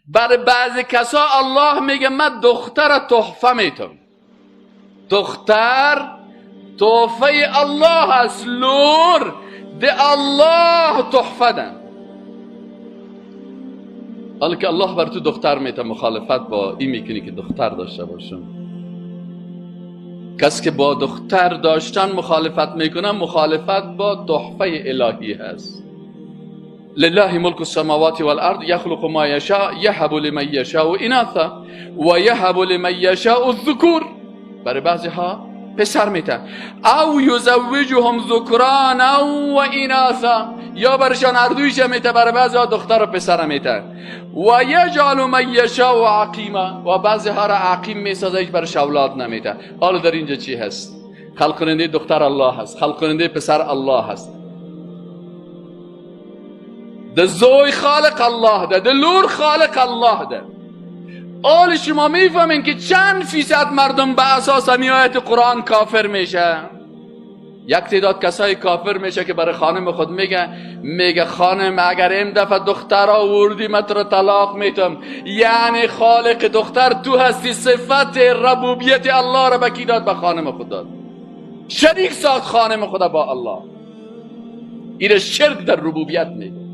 برای بعضی کسا الله میگه من دختر تحفه میتم. دختر تحفه الله است، لور ده الله تحفه ده. حالا که الله بر تو دختر میته، مخالفت با این میکنی که دختر داشته باشم. کس که با دختر داشتن مخالفت میکنه، مخالفت با تحفه الهی هست. لله ملک السماوات والارض یخلق ما یشاء یهب لمن یشاء اناثا و یهب لمن یشاء الذکور. برای بعضی ها پسر میته. او یزوجهم ذکرانا و اناثا، یا برشان هر دویش میته، برای بعضی ها دختر و پسر میته. و یجعل من یشاء عقیما، و بعضی ها را عقیم میسازه، هیچ برش اولاد نمیته. حالا در اینجا چی هست؟ خلق کننده دختر الله هست، خلق کننده پسر الله هست. ده زوی خالق الله ده، ده لور خالق الله ده. آل شما میفهمین که چند فیصد مردم به اساس آیت قرآن کافر میشه؟ یک تعداد کسای کافر میشه که برای خانم خود میگه خانم اگر این دفعه دختر آوردی من تو رو طلاق میتم. یعنی خالق دختر تو هستی، صفت ربوبیت الله را به کی داد؟ به خانم خود داد. شریک ساخت خانم خود با الله. این شرک در ربوبیت میگه.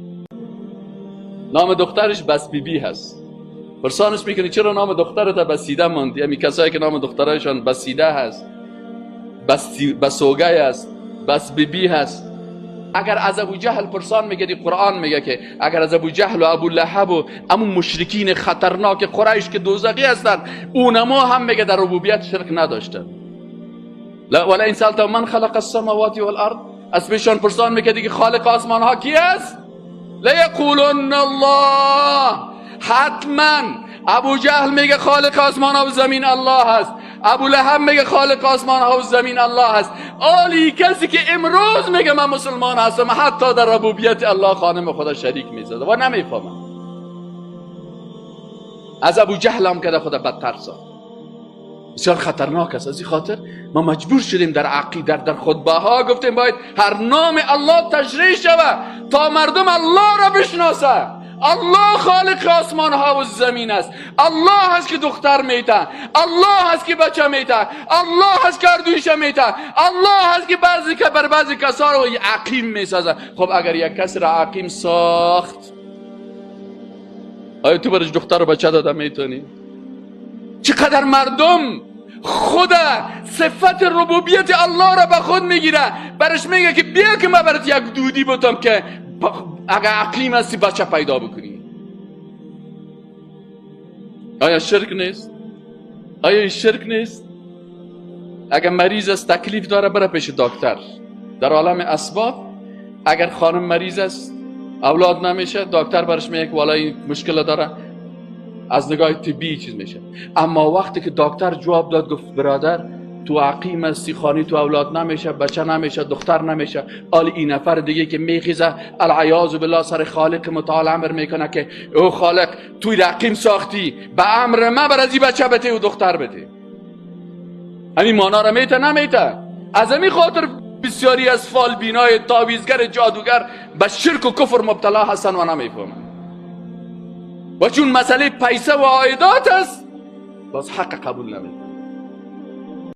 نام دخترش بس بی بی هست. پرسانش میکنی چرا نام دخترت بسیده ماندی؟ همین کسایی که نام دخترایشان بسیده هست، بسوگه است، بس بی بی هست. اگر از ابو جهل پرسان میگه، دی قرآن میگه که اگر از ابو جهل و ابو لهب و امون مشرکین خطرناک قریش که دوزخی هستند، اونما هم میگه در ربوبیت شرک نداشتن. ولا این سالت من خلق السماوات والارض، از پیشان پرسان میگه دیگه خالق آسمان ها کی است؟ لیقولن الله. حتما ابو جهل میگه خالق آسمان ها و زمین الله هست، ابو لهب میگه خالق آسمان ها و زمین الله هست. آلی کسی که امروز میگه من مسلمان هستم، حتی در ربوبیت الله خانم خدا شریک میزده و نمیفهمم. از ابو جهل هم که خدا بدتر ساخت. بسیار خطرناک است. از این خاطر ما مجبور شدیم در عقیده، در خطبه ها گفتیم باید هر نام الله تشریح شود تا مردم الله را بشناسه. الله خالق آسمان ها و زمین است. الله هست که دختر میته، الله هست که بچه میته، الله هست که اردویشه میته، الله هست که بعضی که بر بعضی کسا رو عقیم میسازه. خب اگر یک کس را عقیم ساخت، آیا تو برش دختر و بچه داده میتونی؟ چقدر مردم خدا صفت ربوبیت الله را به خود میگیره، برش میگه که بیا که من برات یک دودی بتم که اگر عقیم هستی بچه پیدا بکنی. آیا شرک نیست؟ آیا شرک نیست؟ اگر مریض است تکلیف داره بره پیش دکتر. در عالم اسباب اگر خانم مریض است اولاد نمیشه، دکتر برش میگه که والا این مشکل داره، از نگاه طبی چیز میشه. اما وقتی که دکتر جواب داد گفت برادر تو عقیم هستی، خانی تو اولاد نمیشه، بچه نمیشه، دختر نمیشه. آل این نفر دیگه که میخیزه العیاذ بالله سر خالق متعال امر میکنه که او خالق توی عقیم ساختی، به امر من بر از این بچه بته و دختر بته. همین مانا را میته نمیته. از همین خاطر بسیاری از فالبینای تعویذگر جادوگر به شرک و کفر مبتلا هستن و نمیفهمن. و چون مسئله پیسه و عایدات است باز حق قبول نمیکنه.